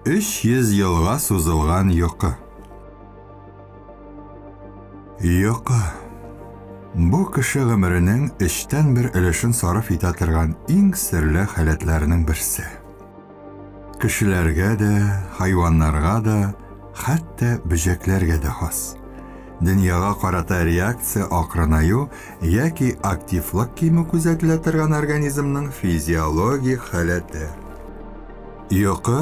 300 елга сузылган йокы. Йокы. Бу кеше гомеренең өчтән бер өлешен сарыф итә торган иң серле халәтләрнең берсе. Кешеләргә дә, хайваннарга да, хәтта бөҗәкләргә дә хас. Дөньяга карата реакция акрынаю яки активлык кимү күзәтелә торган организмның физиологик халәте. Йокы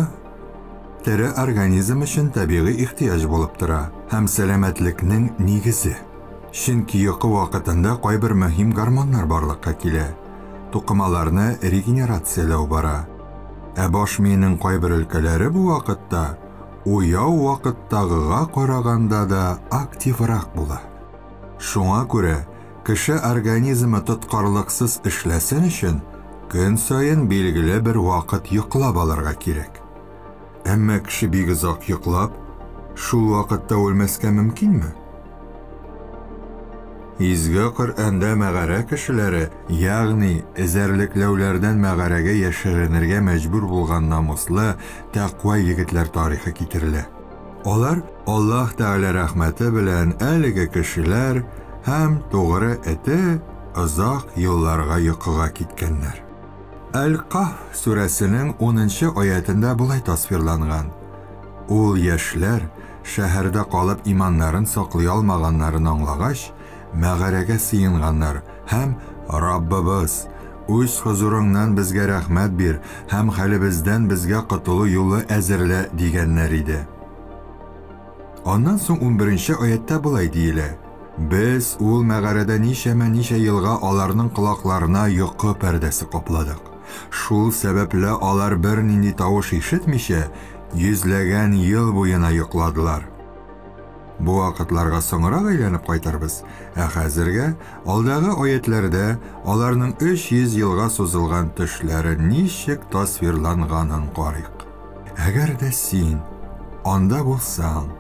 тере организм өчен табигый ихтыяҗ булып тора һәм сәламәтлекнең нигезе. Чөнки йокы вакытында кайбер мөһим гормоннар барлыкка килә. Тукымаларны регенерацияләү бара. Ә баш миенең кайбер өлкәләре бу вакытта уяу вакыттагыга караганда да активрак була. Шуңа күрә кеше организмы тоткарлыксыз эшләсен өчен көн саен билгеле бер вакыт йоклап алырга кирәк. Әмма кеше бик озак йоклап, шул вакытта үлмәскә мөмкинме? Изге Коръәндә мәгарә кешеләре, ягъни эзәрлекләүләрдән мәгарәгә яшеренергә мәҗбүр булган намуслы, тәкъва егетләр тарихы китерелә. Алар Аллаһ Тәгалә рәхмәте белән әлеге кешеләр һәм тугры эте озак елларга йокыга киткәннәр. Әл-Каһф сүрәсенең 10 нчы аятендә болай тасвирланган: Ул яшьләр шәһәрдә калып иманнарын саклый алмаганнарын аңлагач, мәгарәгә сыенганнар һәм Раббыбыз, үз хозурыңнан безгә рәхмәт бир һәм хәлебездән безгә котылу юлы әзерлә, дигәннәр иде. Аннан соң 11 аятьтә болай диелә: Без ул мәгарәдә ничәмә-ничә елга аларның колакларына йокы пәрдәсе капладык. Шул сәбәпле алар бернинди тавыш ишетмичә, йөзләгән ел буена йокладылар. Бу вакытларга соңрак әйләнеп кайтырбыз, ә хәзергә алдагы аятьләрдә аларның 300 елга сузылган төшләре ничек тасвирланганын карыйк. Әгәр дә син анда булсаң,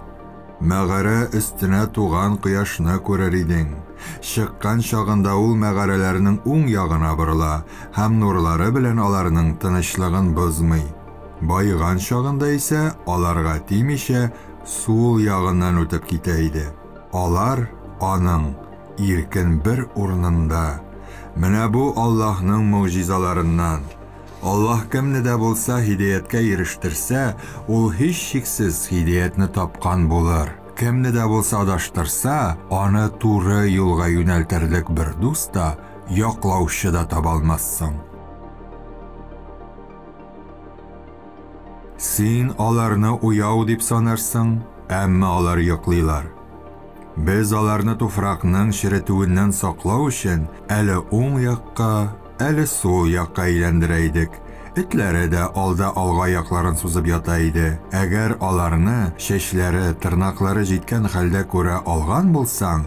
мәгарә өстенә туган кояшны күрер идең. Чыккан чагында ул мәгарәләрнең уң ягына борыла һәм нурлары белән аларның тынычлыгын бозмый. Баеган чагында исә аларга тимичә сул ягыннан үтеп китә иде. Алар аның иркен бер урынында. Менә бу Аллаһның могҗизаларыннан. Аллаһ кемне дә булса һидәяткә ирештерсә, ул һичшиксез һидәятне тапкан булыр. Кемне дә булса адаштырса, аны туры юлга юнәлтерлек бер дус та, яклаучы да таба алмассың. Син аларны уяу дип санарсың, әмма алар йоклыйлар. Без аларны туфракның черетүеннән саклау өчен әле уң якка, әле сул якка әйләндерә идек. Этләре дә алда алга аякларын сузып ята иде. Әгәр аларны чәчләре, тырнаклары җиткән хәлдә күрә алган булсаң,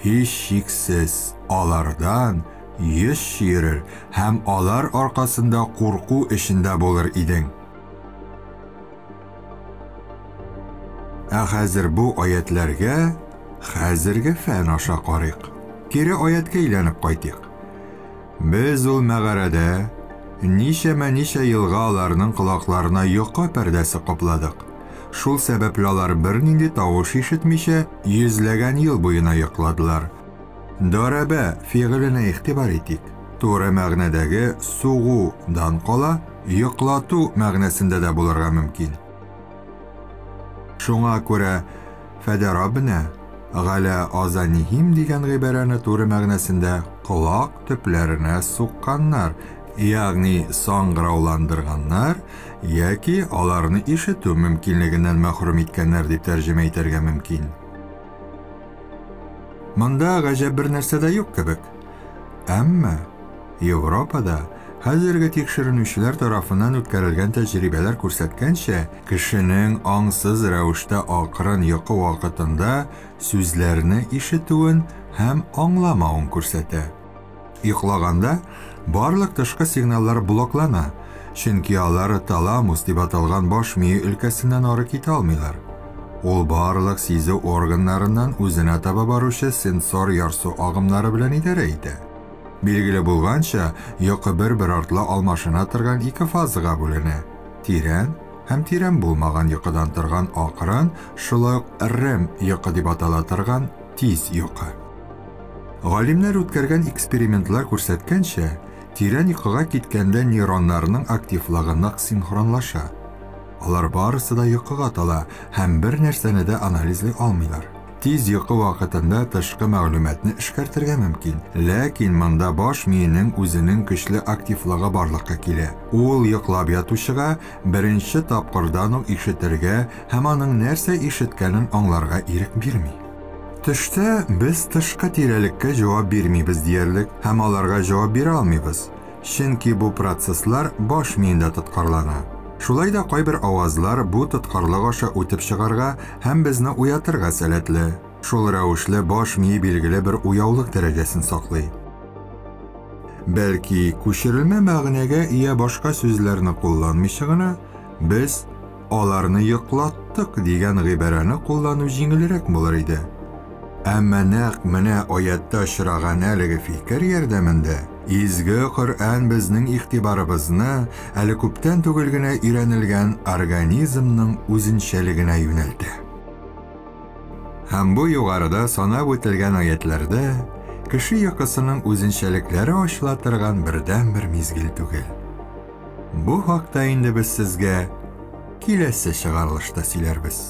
һичшиксез, алардан йөз чөерер һәм алар аркасында курку эчендә булыр идең. Ә хәзер бу аятьләргә хәзерге фән аша карыйк. Кире аятькә әйләнеп кайтыйк. Без ул мәгарәдә ничәмә-ничә елга аларның колакларына йокы пәрдәсе капладык. Шул сәбәпле алар бернинди тавыш ишетмичә йөзләгән ел буена йокладылар. Дарәбә фигыленә игътибар итик. Туры мәгънәдәге сугу дан кала, йоклату мәгънәсендә дә булырга мөмкин. Шуңа күрә фәдәрабнә галә азанихим дигән гыйбарәне туры мәгънәсендә колак төпләренә сукканнар, ягъни саңгырауландырганнар яки аларны ишетү мөмкинлегеннән мәхрүм иткәннәр дип тәрҗемә итәргә мөмкин. Монда гаҗәп бер нәрсә дә юк кебек. Әмма Европада хәзерге тикшеренүчеләр тарафыннан үткәрелгән тәҗрибәләр күрсәткәнчә, кешенең аңсыз рәвештә акрын йокы вакытында сүзләрне ишетүен һәм аңламавын күрсәтә. Йоклаганда барлык тышкы сигналлар блоклана, чөнки алар таламус дип аталган баш мие өлкәсеннән ары китә алмыйлар. Ул барлык сизү органнарыннан үзенә таба баручы сенсор ярсу агымнары белән идарә итә. Билгеле булганча, йокы бер-бер артлы алмашына торган ике фазага бүленә: тирән һәм тирән булмаган йокыдан торган акрын, шулай ук REM йокы дип атала торган тиз йокы. Галимнәр үткәргән экспериментлар күрсәткәнчә, тирән йокыга киткәндә нейроннарның активлыгы нык синхронлаша. Алар барысы да йокыга тала һәм бер нәрсәне дә анализлый алмыйлар. Тиз йокы вакытында тышкы мәгълүматны эшкәртергә мөмкин, ләкин монда баш миенең үзенең көчле активлыгы барлыкка килә. Ул йоклап ятучыга беренче тапкырдан ук ишетергә һәм аның нәрсә ишеткәнен аңларга ирек бирми. Төштә без тышкы тирәлеккә җавап бирмибез диярлек һәм аларга җавап бирә алмыйбыз, чөнки бу процесслар баш миендә тоткарлана. Шулай да кайбер авазлар бу тоткарлык аша үтеп чыгарга һәм безне уятырга сәләтле. Шул рәвешле баш мие билгеле бер уяулык дәрәҗәсен саклый. Бәлки, күчерелмә мәгънәгә ия башка сүзләрне кулланмыйча гына, без аларны йоклаттык дигән гыйбарәне куллану җиңелрәк булыр иде. Әмма нәкъ менә аятьтә очраган әлеге фикер ярдәмендә Изге Коръән безнең игътибарыбызны әле күптән түгел генә өйрәнелгән организмның үзенчәлегенә юнәлтә. Һәм бу югарыда санап үтелгән аятьләрдә кеше йокысының үзенчәлекләре ачыла торган бердәнбер мизгел түгел. Бу хакта инде без сезгә киләсе чыгарылышта сөйләрбез.